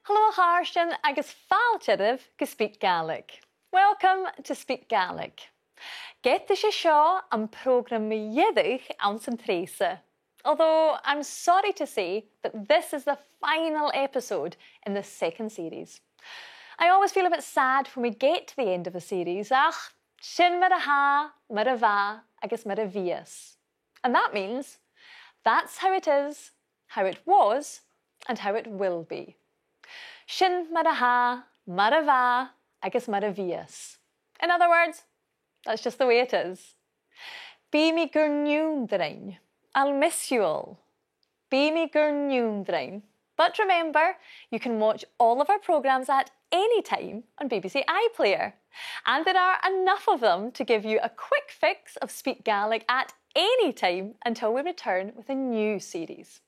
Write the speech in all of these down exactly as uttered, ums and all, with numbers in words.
Halò a chàirdean agus fàilte oirbh gu SpeakGaelic. Welcome to SpeakGaelic. Ged as e seo am prògram mu dheireadh anns an t-sreath, although I'm sorry to say that this is the final episode in the second series. I always feel a bit sad when we get to the end of a series, ach sin mar a tha, mar a bha agus mar a bhios. And that means that's how it is, how it was, and how it will be. Sin mar a tha, mar a bha agus mar a bhios. In other words, that's just the way it is. Bidh mi gur n-ionndrainn. I'll miss you all. Bidh mi gur n-ionndrainn. But remember, you can watch all of our programmes at any time on B B C iPlayer. And there are enough of them to give you a quick fix of SpeakGaelic at any time until we return with a new series.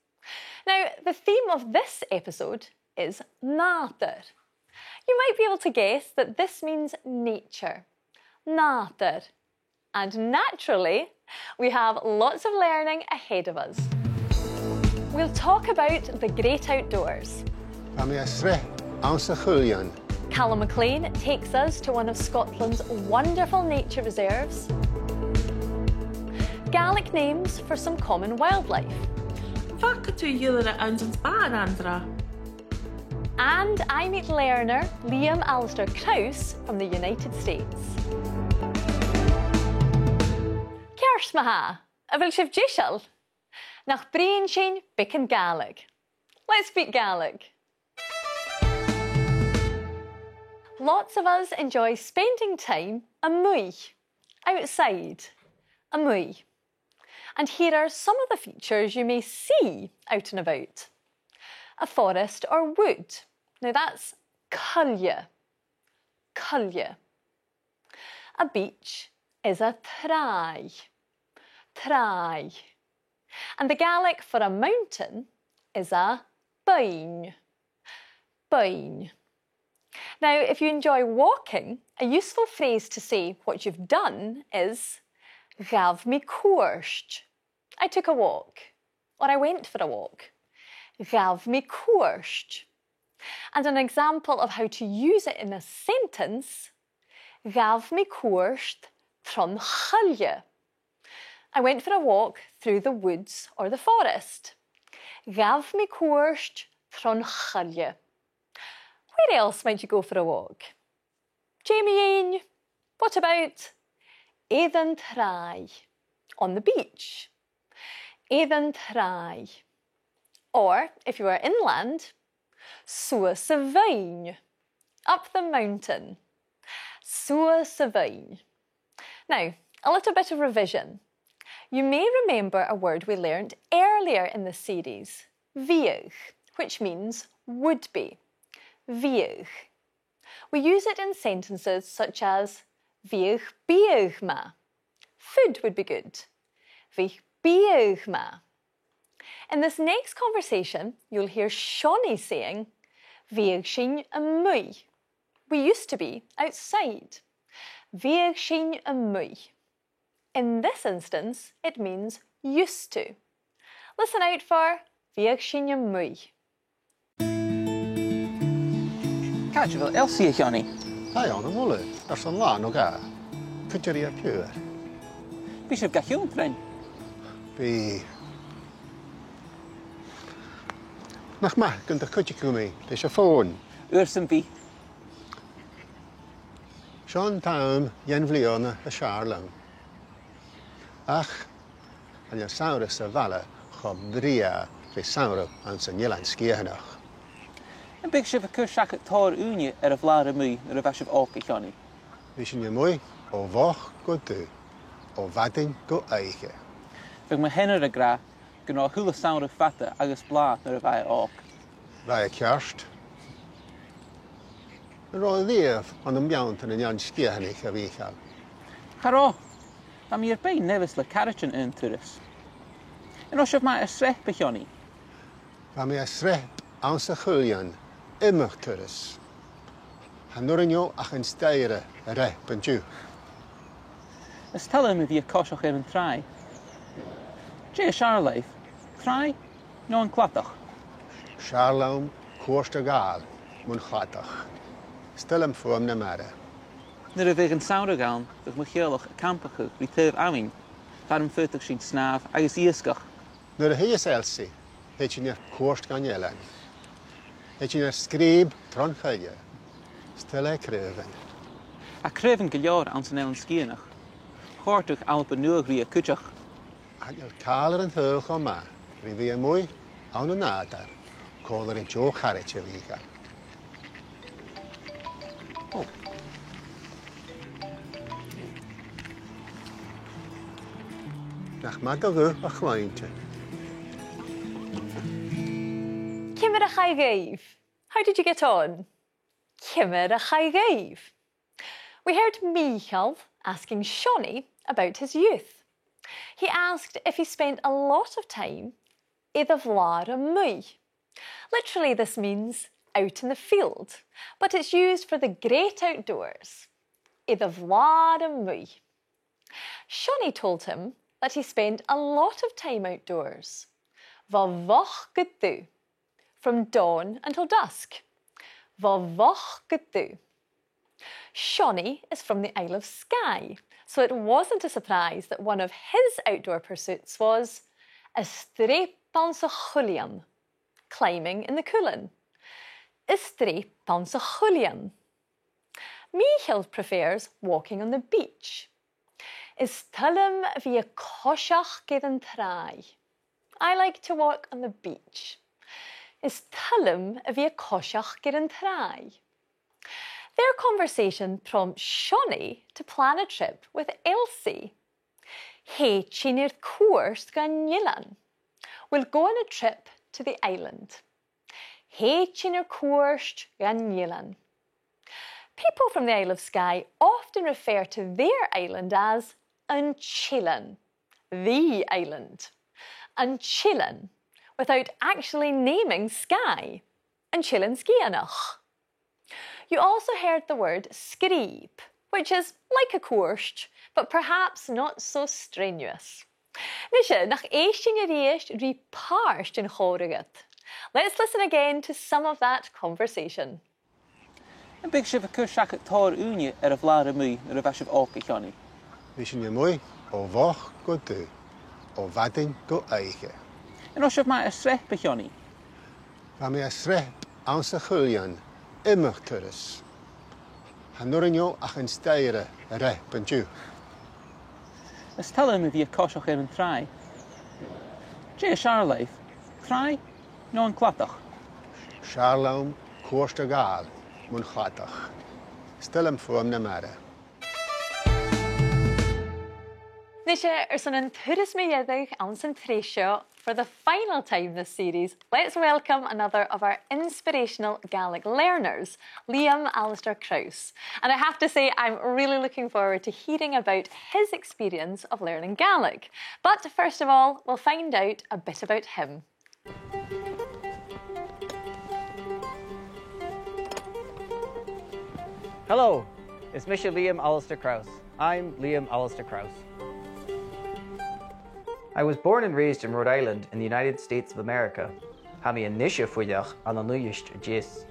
Now, the theme of this episode is nàdar. You might be able to guess that this means nature. Nàdar. And naturally, we have lots of learning ahead of us. We'll talk about the great outdoors. Tha mi a' sreap anns a' chuiltheann. Calum MacLean takes us to one of Scotland's wonderful nature reserves. Gaelic names for some common wildlife. Am faca tu ghilleadh anns an spàin an-dràsta? And I meet learner Liam Alasdair Crouse from the United States. Ceart ma-thà, a bheil sibh deiseil? Nach bruidhinn sinn beagan Gàidhlig? Let's speak Gaelic. Lots of us enjoy spending time a-muigh, outside, a-muigh. And here are some of the features you may see out and about. A forest or wood. Now that's coille. Coille. A beach is a tràigh. Tràigh. And the Gaelic for a mountain is a beinn. Beinn. Now, if you enjoy walking, a useful phrase to say what you've done is ghabh mi cuairt. I took a walk, or I went for a walk. Ghabh mi cuairt. And an example of how to use it in a sentence, ghabh mi cuairt tron choille. I went for a walk through the woods or the forest. Ghabh mi cuairt tron choille. Where else might you go for a walk? Dè mu dheidhinn? What about air an tràigh? On the beach. Air an tràigh. Or, if you are inland, suas a' bheinn. Up the mountain. Suas a' bheinn. Now, a little bit of revision. You may remember a word we learnt earlier in this series, bhiodh, which means would be. Bhiodh. We use it in sentences such as, bhiodh biadh math. Food would be good. Bhiodh biadh math. In this next conversation, you'll hear Seonaidh saying, bhiodh sinn a-muigh. We used to be outside. Bhiodh sinn a-muigh. In this instance, it means used to. Listen out for bhiodh sinn a-muigh. Càit a bheil Elsie, a Sheonaidh? Tha i ann a-muigh, airson latha no dhà. Cuide ri a piuthar. Bidh sibh ga h-ionndrainn. Bidh. Nach math gun do chuidich thu mi leis a' fòn. Uair sam bith. Seo an t-àm dhen bhliadhna as fheàrr leam. Ach, chan eil samhradh sa bhaile cho brèagha ri samhradh anns an Eilean Sgitheanach. Am biodh sibh a' cur seachad tòrr ùine air a' bhlàr a-muigh nuair a bhiodh sibh òg, a Sheonaidh? Bidh sinn a-muigh o mhoch gu dubh, o mhadainn gu oidhche. Bhiodh mo sheanair ag ràdh gun robh a h-uile samhradh fada agus blàth nuair a bha e òg. Bha e ceart. An robh thu riamh ann am beanntan an Eilein Sgitheanaich, a Mhìcheil? Cha robh. Bha mi air beinn neamhaidh le caraidean aon turas. An robh sibh math air sreap, a Sheonaidh? Bha mi air sreap anns a' chuiltheann iomadh turas. Chan urrainn dhomh ach an staidhre a shreap an-diugh. Is toil leam a bhith a' coiseachd air an tràigh. Dè as fheàrr leibh, tràigh no an cladach? 'S fheàrr leam cuairt a ghabhail mun chladach. 'S toil leam fuaim na mara. Nuair a bhiodh an samhradh ann, bhiodh mo theaghlach a' campachadh ri taobh abhainn, far am faodadh sinn snàmh agus iasgach. Nuair a thigeas Ailsa, thèid sinn air cuairt dhan eilean. Thèid sinn air sgrìob tron choille. 'S toil le craobhan. Tha craobhan gu leòr anns an Eilean Sgitheanach. Chòrdadh Alba Nuadh rithe cuideachd. Chan eil càil air an t-saoghal cho math ri bhith a-muigh ann an nàdar còmhla ri deagh charaid a bhith ann. Ò. Nach math do ghuth a' chloinnte. Ciamar a chaidh dhuibh? How did you get on? Ciamar a chaidh dhuibh? We heard Micheal asking Seonaidh about his youth. He asked if he spent a lot of time air a' bhlàr a-muigh. Literally, this means out in the field, but it's used for the great outdoors. Air a' bhlàr a-muigh. Seonaidh told him that he spent a lot of time outdoors. Bho mhoch gu dubh. From dawn until dusk. Bho mhoch gu dubh. Seonaidh is from the Isle of Skye, so it wasn't a surprise that one of his outdoor pursuits was a' streap anns a' chuiltheann, climbing in the cuilean. A' streap anns a' chuiltheann. Micheal prefers walking on the beach. Is toil leam a bhith a' coiseachd air an tràigh. I like to walk on the beach. Is toil leam a bhith a' coiseachd air an tràigh. Their conversation prompts Seonaidh to plan a trip with Ailsa. Thèid sinn air cuairt dhan eilean. We'll go on a trip to the island. Thèid sinn air cuairt dhan eilean. People from the Isle of Skye often refer to their island as an t-eilean, the island, an t-eilean, without actually naming Skye, an t-Eilean Sgitheanach. You also heard the word sgrìob, which is like a cuairt, but perhaps not so strenuous. Nise, nach èist sinn a-rithist ri pàirt den chòmhradh ud? Let's listen again to some of that conversation. Am biodh sibh a' cur seachad tòrr ùine air a' bhlàr a-muigh nuair a bha sibh òg, a Sheonaidh? Bha sinn a-muigh o mhoch gu dubh, o mhadainn gu oidhche. An robh sibh math air sreap, a Sheonaidh? Bha mi air sreap anns a' chuiltheann iomadh turas. Chan urrainn dhomh ach an staidhre a shreap an-diugh. Is toil leam a bhith a' coiseachd air an tràigh. Dè as fheàrr leibh, tràigh no an cladach? 'S fheàrr leam cuairt a ghabhail mun chladach. 'S toil leam fuaim na mara. Nise, airson an turas mu dheireadh anns an t-sreath seo, for the final time this series, let's welcome another of our inspirational Gaelic learners, Liam Alasdair Crouse. And I have to say, I'm really looking forward to hearing about his experience of learning Gaelic. But first of all, we'll find out a bit about him. Hello, is mise Liam Alasdair Crouse. I'm Liam Alasdair Crouse. I was born and raised in Rhode Island in the United States of America. Tha mi a-nise fuireach ann an Uibhist a Deas.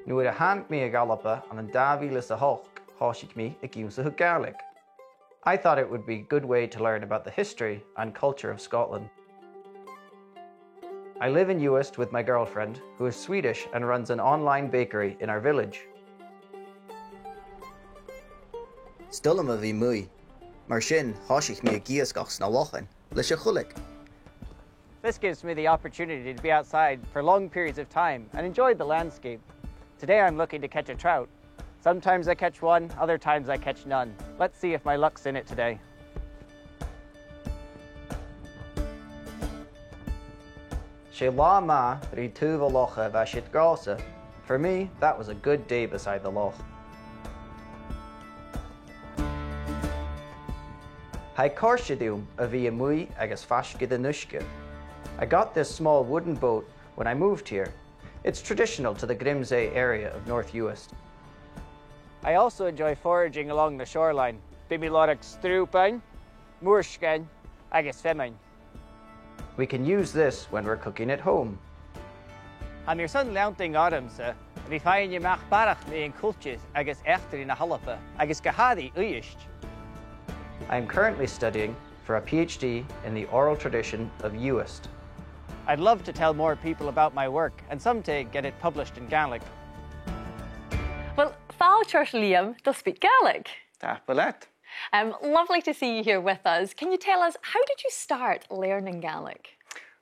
Nuair a thàinig mi a dh'Alba ann an dà mhìle 's a h-ochd, thòisich mi ag ionnsachadh Gàidhlig. I thought it would be a good way to learn about the history and culture of Scotland. I live in Uist with my girlfriend, who is Swedish and runs an online bakery in our village. 'S toil leam a bhith a-muigh. Mar sin, thòisich mi ag iasgach sna lochan leis a' chuileag. This gives me the opportunity to be outside for long periods of time and enjoy the landscape. Today I'm looking to catch a trout. Sometimes I catch one, other times I catch none. Let's see if my luck's in it today. 'S e latha math ri taobh a' locha a bha siud dhòmhsa. For me, that was a good day beside the loch. Tha e a' còrdadh rium a bhith a-muigh agus faisg air an uisge. I got this small wooden boat when I moved here. It's traditional to the Grimsay area of North Uist. I also enjoy foraging along the shoreline. Bidh mi a' lorg strùpain, muirsgein agus feamainn. We can use this when we're cooking at home. Tha mi airson leantainn ormsa, ri faighinn a-mach barrachd mun chultar agus eachdraidh na h-Alba, agus gu h-àraidh Uibhist. I am currently studying for a PhD in the oral tradition of Uist. I'd love to tell more people about my work and someday get it published in Gaelic. Well, fàilte ort, Liam, to Speak Gaelic. Tapadh leat. Um, lovely to see you here with us. Can you tell us, how did you start learning Gaelic?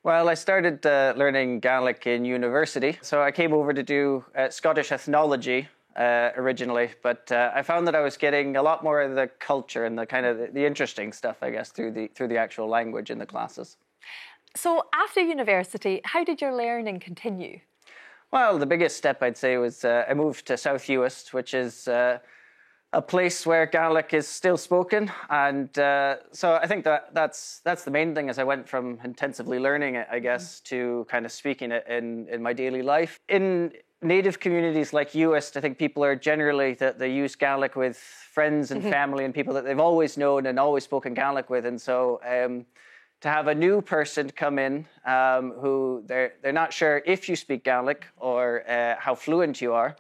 Well, I started, uh, learning Gaelic in university. So I came over to do, uh, Scottish ethnology, uh, originally, but, uh, I found that I was getting a lot more of the culture and the kind of the, the interesting stuff, I guess, through the, through the actual language in the classes. So after university, how did your learning continue? Well, the biggest step, I'd say, was, uh, I moved to South Uist, which is, uh, a place where Gaelic is still spoken, and, uh, so I think that that's, that's the main thing, is I went from intensively learning it, I guess, to kind of speaking it in, in my daily life. In native communities like Uist, I think people are generally, that they use Gaelic with friends and family and people that they've always known and always spoken Gaelic with, and so, um, to have a new person come in, um, who they're, they're not sure if you speak Gaelic or, uh, how fluent you are.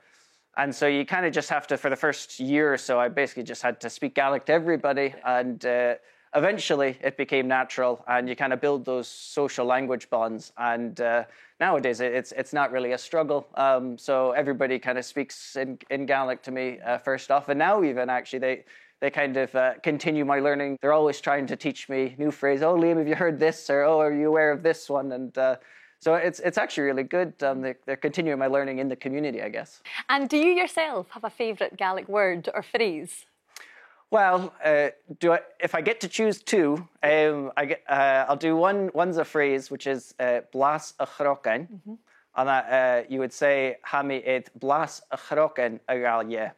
And so you kind of just have to, for the first year or so, I basically just had to speak Gaelic to everybody. And, uh, eventually it became natural, and you kind of build those social language bonds. And, uh, nowadays it, it's, it's not really a struggle. Um, so everybody kind of speaks in, in Gaelic to me, uh, first off. And now even, actually, they, they kind of, uh, continue my learning. They're always trying to teach me new phrases. "Oh, Liam, have you heard this?" Or, "Oh, are you aware of this one?" And, uh, so it's, it's actually really good. Um, they, they're continuing my learning in the community, I guess. And do you yourself have a favourite Gaelic word or phrase? Well, uh, do I, if I get to choose two, um, I get, uh, I'll do one, one's a phrase, which is, uh, "Blas a' chrogain." And that, uh, you would say, "Tha mi air blas a' chrogain a ghabhail dheth."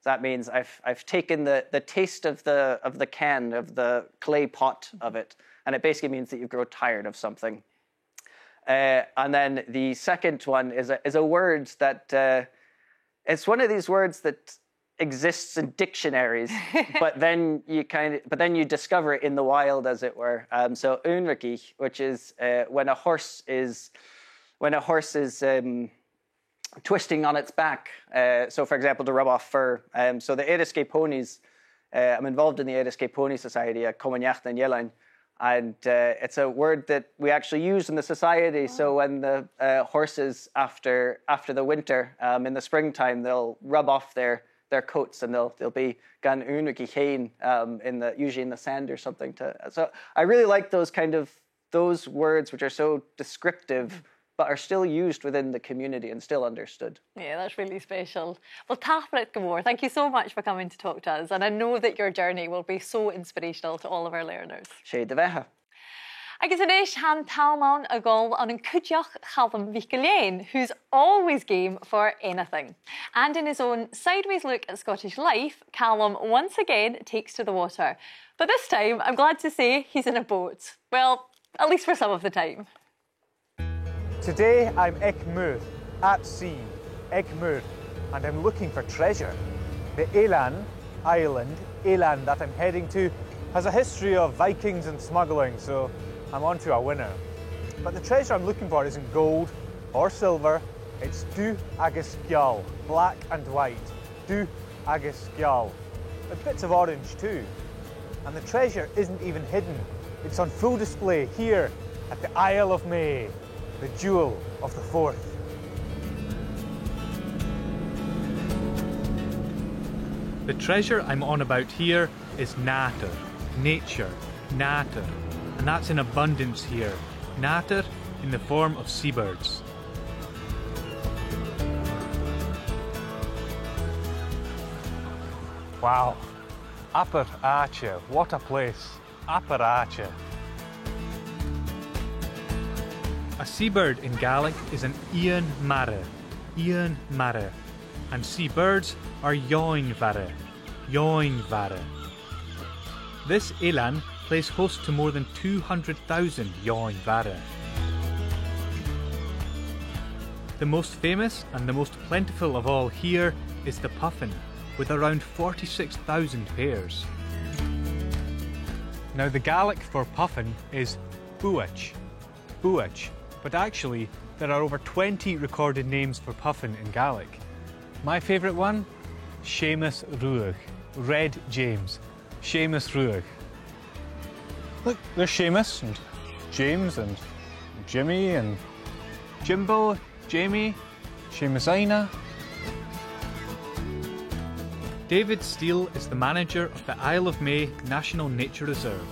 That means I've, I've taken the, the taste of the, of the can, of the clay pot of it. And it basically means that you grow tired of something. Uh, and then the second one is a, is a word that, uh, it's one of these words that exists in dictionaries, but then you kind of, but then you discover it in the wild, as it were. Um, so aonraigich, which is, uh, when a horse is, when a horse is, um, twisting on its back. Uh, so, for example, to rub off fur. Um, so the Èirisgeigh Ponies, uh, I'm involved in the Èirisgeigh Pony Society, a' Chomann Neach nan Eilean, and, uh, it's a word that we actually use in the society. So when the, uh, horses, after, after the winter, um, in the springtime, they'll rub off their, their coats, and they'll, they'll be gan aonraigich fhèin, um, in the, usually in the sand or something. To, so I really like those kind of those words which are so descriptive but are still used within the community and still understood. Yeah, that's really special. Well, tapadh leat gu mòr. Thank you so much for coming to talk to us, and I know that your journey will be so inspirational to all of our learners. 'S e do bheatha. Agus a-nis, tha an t-àm ann a dhol ann an cuideachd Chaluim MhicIllEathain, who's always game for anything. And in his own sideways look at Scottish life, Calum once again takes to the water. But this time, I'm glad to say he's in a boat. Well, at least for some of the time. Today I'm aig muir, at sea, aig muir, and I'm looking for treasure. The eilean, island, eilean that I'm heading to has a history of Vikings and smuggling, so I'm on to a winner. But the treasure I'm looking for isn't gold or silver, it's dubh agus geal, black and white, dubh agus geal, with bits of orange too. And the treasure isn't even hidden. It's on full display here at the Isle of May, the jewel of the Forth. The treasure I'm on about here is nàdar, nature, nàdar, and that's in abundance here. Nàdar in the form of seabirds. Wow. Abair àite, what a place. Abair àite. A seabird in Gaelic is an eun-mara, eun-mara, and seabirds are eòin-mhara, eòin-mhara. This eilean plays host to more than two hundred thousand eòin-mhara. The most famous and the most plentiful of all here is the puffin, with around forty-six thousand pairs. Now, the Gaelic for puffin is buaid, buaid, but actually, There are over twenty recorded names for puffin in Gaelic. My favourite one? Seumas Ruadh. Red James. Seumas Ruadh. Look, there's Seumas and James and Jimmy and Jimbo, Jamie, Seumas Aina. David Steele is the manager of the Isle of May National Nature Reserve.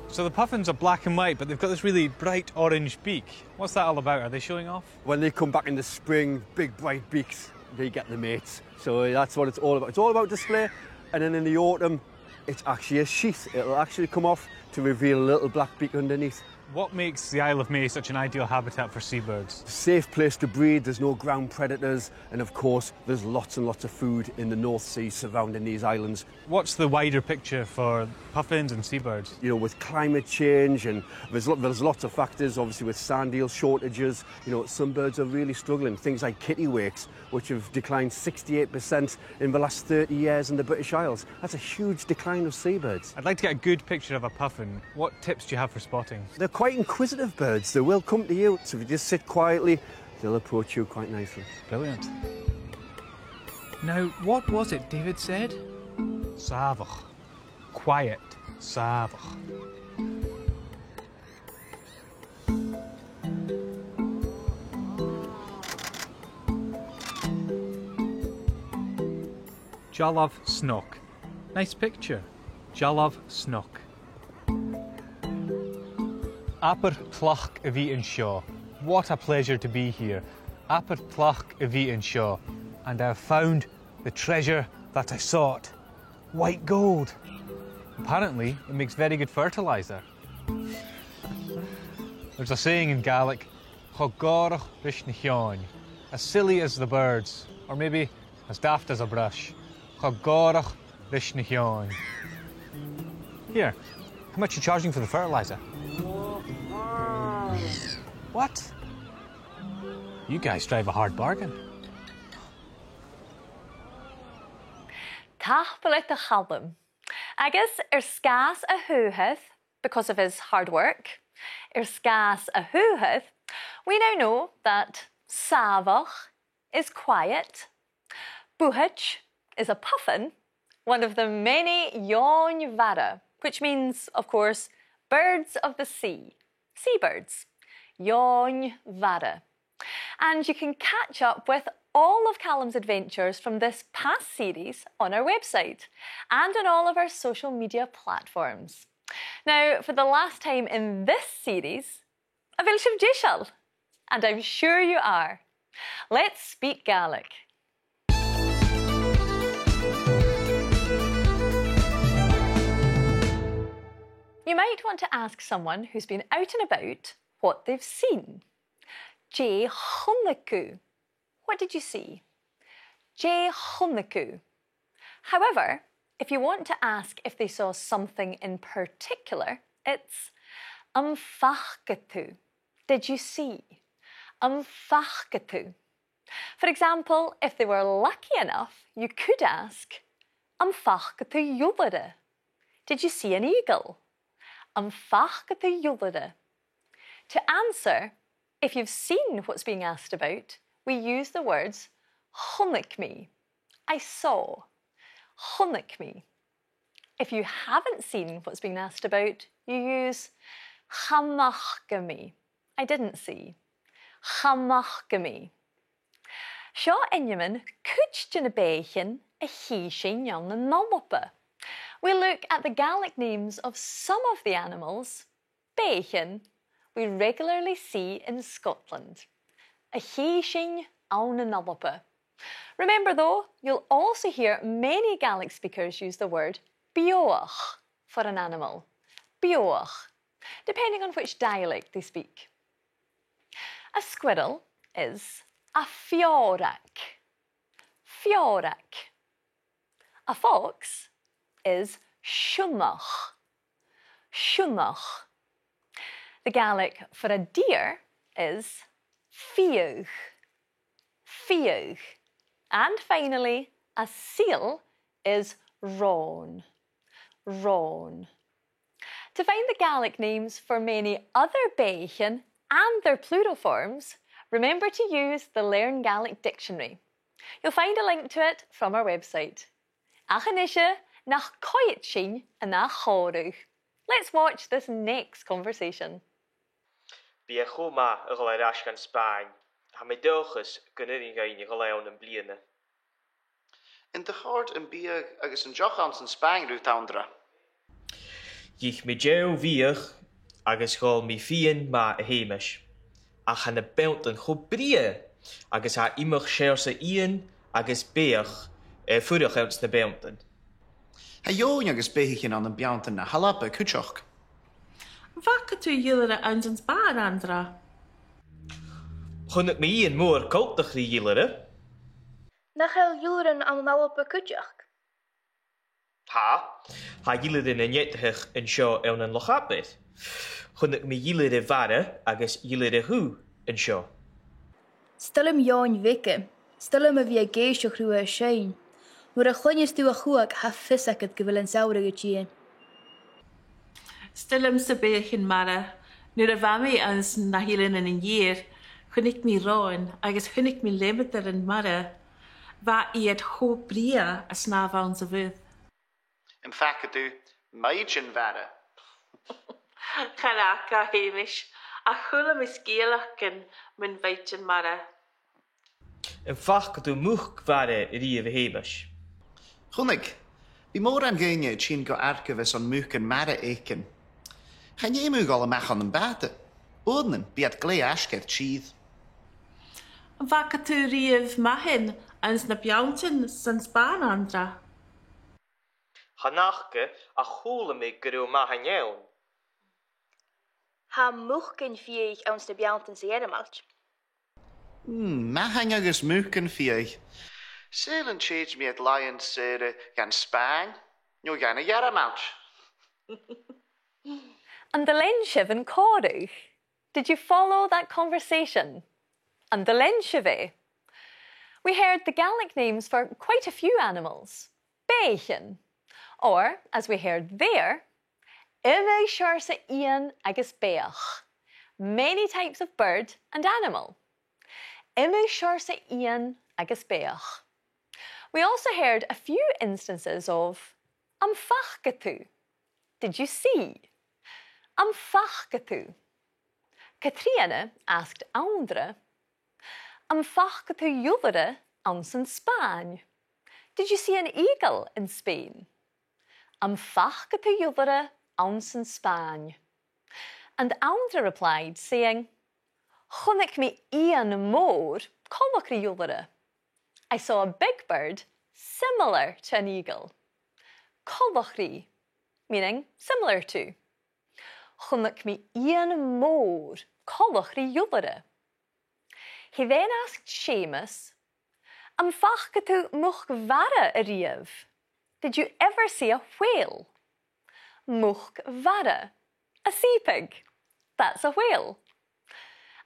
So the puffins are black and white, but they've got this really bright orange beak. What's that all about? Are they showing off? When they come back in the spring, big bright beaks, they get the mates. So that's what it's all about. It's all about display. And then in the autumn, it's actually a sheath. It'll actually come off to reveal a little black beak underneath. What makes the Isle of May such an ideal habitat for seabirds? Safe place to breed, there's no ground predators, and of course, there's lots and lots of food in the North Sea surrounding these islands. What's the wider picture for puffins and seabirds? You know, with climate change and there's lo-, there's lots of factors, obviously with sand eel shortages, you know, some birds are really struggling. Things like kittiwakes, which have declined sixty-eight percent in the last thirty years in the British Isles. That's a huge decline of seabirds. I'd like to get a good picture of a puffin. What tips do you have for spotting? They're quite inquisitive birds. They will come to you. So if you just sit quietly, they'll approach you quite nicely. Brilliant. Now, what was it David said? Sàmhach. Quiet. Sàmhach. Dealbh snog. Nice picture. Dealbh snog. Abair tlachd a bhith an seo. What a pleasure to be here. Abair tlachd a bhith an seo. And I have found the treasure that I sought. White gold. Apparently, it makes very good fertiliser. There's a saying in Gaelic, "Cho gòrach ris na h-eòin." As silly as the birds, or maybe as daft as a brush. Cho gòrach ris na h-eòin. Here, how much are you charging for the fertiliser? What? You guys drive a hard bargain. Tapadh leat, a Chaluim. Agus air sgàth 's a thug thu, because of his hard work, air sgàth 's a thug thu, we now know that sàmhach is quiet, buachaille is a puffin, one of the many eòin-mhara, which means, of course, birds of the sea, seabirds, eòin-mhara. And you can catch up with all of Calum's adventures from this past series on our website and on all of our social media platforms. Now, for the last time in this series, a bheil sibh deiseil? And I'm sure you are. Let's speak Gaelic. You might want to ask someone who's been out and about what they've seen. Dè chunnaic thu? What did you see? Dè chunnaic thu? However, if you want to ask if they saw something in particular, it's am faca tu? Did you see? Am faca tu? For example, if they were lucky enough, you could ask, am faca tu iolaire? Did you see an eagle? Am faca tu iolaire? To answer, if you've seen what's being asked about, we use the words chunnaic mi, I saw, chunnaic mi. If you haven't seen what's being asked about, you use chan fhaca mi, I didn't see, chan fhaca mi. Seo ainmean cuid de na beathaichean a chì sinn ann an Alba. We'll look at the Gaelic names of some of the animals, beathaichean, we regularly see in Scotland, a chì sinn ann an Alba. Remember though, you'll also hear many Gaelic speakers use the word beothach for an animal, beothach, depending on which dialect they speak. A squirrel is a feòrag, feòrag. A fox is sionnach, sionnach. The Gaelic for a deer is fiadh, fiadh. And finally, a seal is ròn, ròn. To find the Gaelic names for many other beathaichean and their plural forms, Remember to use the Learn Gaelic Dictionary. You'll find a link to it from our website. Ach a-nise, nach coimhead sinn an ath chòmhradh. Let's watch this next conversation. Bidh e cho math a dhol air ais dhan Spàinn. Tha mi an dòchas gun urrainn dhuinn a dhol ann am-bliadhna. An do chòrd am biadh agus an deoch anns an Spàinn riut, Anndra? Dh'ith mi deagh bhiadh agus dh'òl mi fìon math, a Sheumais. Ach tha na beanntan cho brèagha agus tha iomadh seòrsa fhìon agus beathach air fuireach anns na beanntan. Tha eòin agus beathaichean ann am beanntan na h-Alba cuideachd. Am faca tu iolaire anns an Spàinn, Anndra? Chunnaic mi eun mòr coltach ri iolaire. Nach eil iolairean ann an Alba cuideachd? Tha. Tha iolairean a' neadachadh an seo ann an Loch Abar. Chunnaic mi iolaire-mhara agus iolaire dhubh an seo. 'S toil leam eòin bheaga. 'S toil leam a bhith ag èisteachd riutha a' seinn. Nuair a chluinneas tu a' chuach, tha fios agad gu bheil an samhradh a' tighinn. 'S toil leamsa beathaichean mara. Nuair a bha mi anns na h-Eileanan an Iar, chunnaic mi ròn agus chunnaic mi leumadair mara. Bha iad cho brèagha a' snàmh anns a' mhuir. Am faca tu maighdeann-mhara? Chan fhaca, a Sheumais, ach chuala mi sgeulachdan mun mhaighdeann-mhara. Am faca tu muc-mhara a-riamh, a Sheumais? Chunnaic. Bidh mòran dhaoine a' tighinn gu arcaibh airson mucan-mara fhaicinn. Chan fheum thu a dhol a-mach ann am bàta. Uaireannan, bidh iad glè fhaisg air tìr. Am faca tu a-riamh mathain anns na beanntan san Spàinn, Anndra? Chan fhaca, ach chuala mi gun robh mathain ann. Tha mucan-fiadhaich anns na beanntan sa Ghearmailt. Mm, mathain agus mucan-fiadhaich. Saoil an tèid mi air làithean-saora dhan Spàinn no dhan a' Ghearmailt? An do lean sibh an còmhradh? Did you follow that conversation? An do lean sibh e? We heard the Gaelic names for quite a few animals. Beathaichean. Or, as we heard there, iomadh seòrsa fhìon agus beathach. Many types of bird and animal. Iomadh seòrsa fhìon agus beathach. We also heard a few instances of am faca tu? Did you see? Am faca tu? Catrìona asked Anndra, am faca tu iolaire anns an Spàinn? Did you see an eagle in Spain? Am faca tu iolaire anns an Spàinn? And Anndra replied, saying, chunnaic mi eun mòr coltach ri iolaire. I saw a big bird similar to an eagle. Coltach ri, meaning similar to. Chunnaic mi eun mòr coltach ri iolaire. He then asked Seumas, am faca tu muc-mhara a-riamh? Did you ever see a whale? Muc-mhara. A sea pig. That's a whale.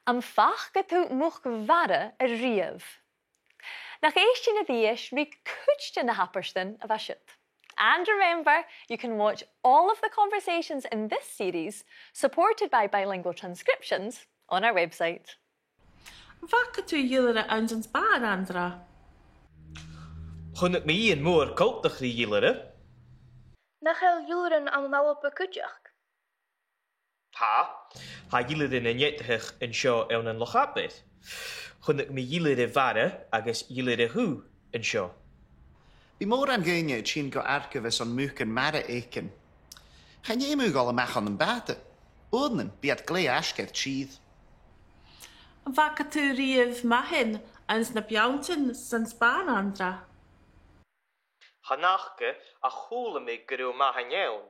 Am faca tu muc-mhara a-riamh? Nach èist sinn a-rithist ri cuid de na h-abairtean a bha siud. And remember, you can watch all of the conversations in this series, supported by bilingual transcriptions, on our website. Am faca tu iolaire anns an Spàinn, Anndra? Chunnaic mi eun mòr coltach ri iolaire. Nach eil iolairean ann an Alba cuideachd? Tha. Tha iolairean a' neadachadh an seo ann an Loch Abar. Chunnaic mi iolaire-mhara agus iolaire dhubh an seo. Bidh mòran dhaoine a' tighinn gu arcaibh airson mucan-mara fhaicinn. Chan fheum thu a dhol a-mach ann am bàta. Uaireannan, bidh iad glè fhaisg air tìr. Am faca tu a-riamh mathain anns na beanntan san Spàinn, Anndra? Chan fhaca, ach chuala mi gun robh mathain ann.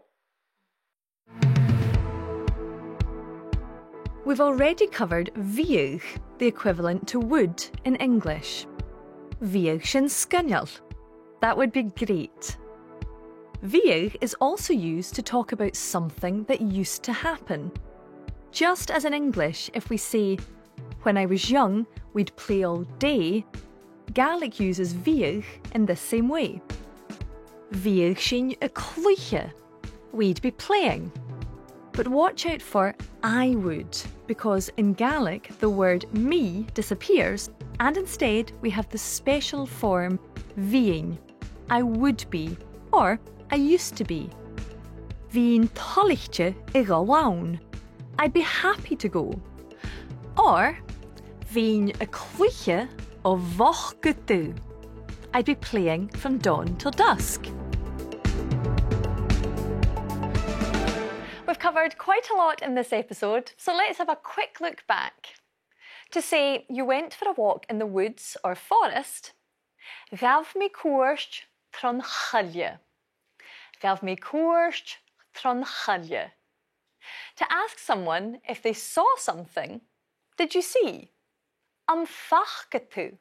We've already covered bhiadh, the equivalent to would in English. Bhiodh sin sgoinneil. That would be great. Bhiodh is also used to talk about something that used to happen. Just as in English, if we say, when I was young, we'd play all day, Gaelic uses bhiodh in this same way. Bhiodh sinn a' cluiche. We'd be playing. But watch out for I would. because in Gaelic the word mi disappears and instead we have the special form bhithinn. I would be, or I used to be. Bhithinn toilichte a dhol ann. I'd be happy to go. Or, bhithinn a' cluiche o bhochd gu dubh. I'd be playing from dawn till dusk. We've covered quite a lot in this episode, so let's have a quick look back. To say you went for a walk in the woods or forest, ghabh mi cuairt tron choille. Ghabh mi cuairt tron choille. To ask someone if they saw something, did you see? Am faca tu?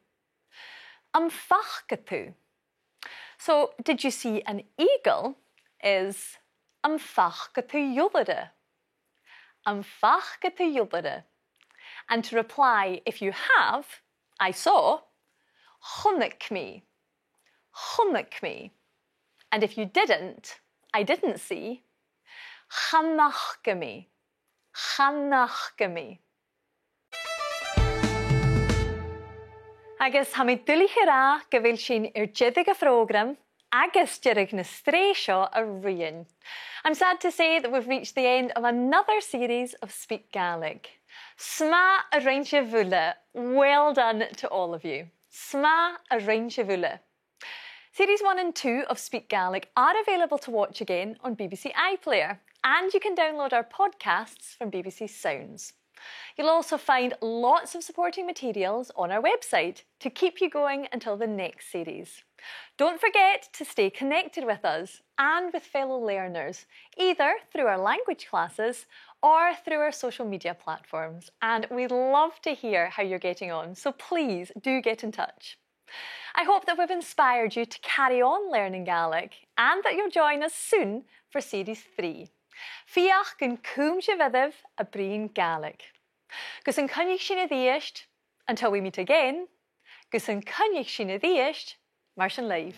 Am faca tu? So, did you see an eagle is am faca tu iolaire? Am faca tu iolaire? And to reply, if you have, I saw, chunnaic mi. Chunnaic mi. And if you didn't, I didn't see, chan fhaca mi. Chan fhaca mi. Agus tha mi duilich a ràdh gu bheil sinn air deireadh a' phrògraim agus deireadh na sreath seo a ruighinn. I'm sad to say that we've reached the end of another series of Speak Gaelic. 'S math a rinn sibh uile, well done to all of you. 'S math a rinn sibh uile. Series one and two of Speak Gaelic are available to watch again on B B C iPlayer, and you can download our podcasts from B B C Sounds. You'll also find lots of supporting materials on our website to keep you going until the next series. Don't forget to stay connected with us and with fellow learners, either through our language classes or through our social media platforms, and we love to hear how you're getting on, so please do get in touch. I hope that we've inspired you to carry on learning Gaelic and that you'll join us soon for Series three. Feuch gun cùm sibh oirbh a' bruidhinn Gàidhlig. Gus an coinnich sinn a-rithist, until we meet again, gus an coinnich sinn a-rithist, mar sin leibh.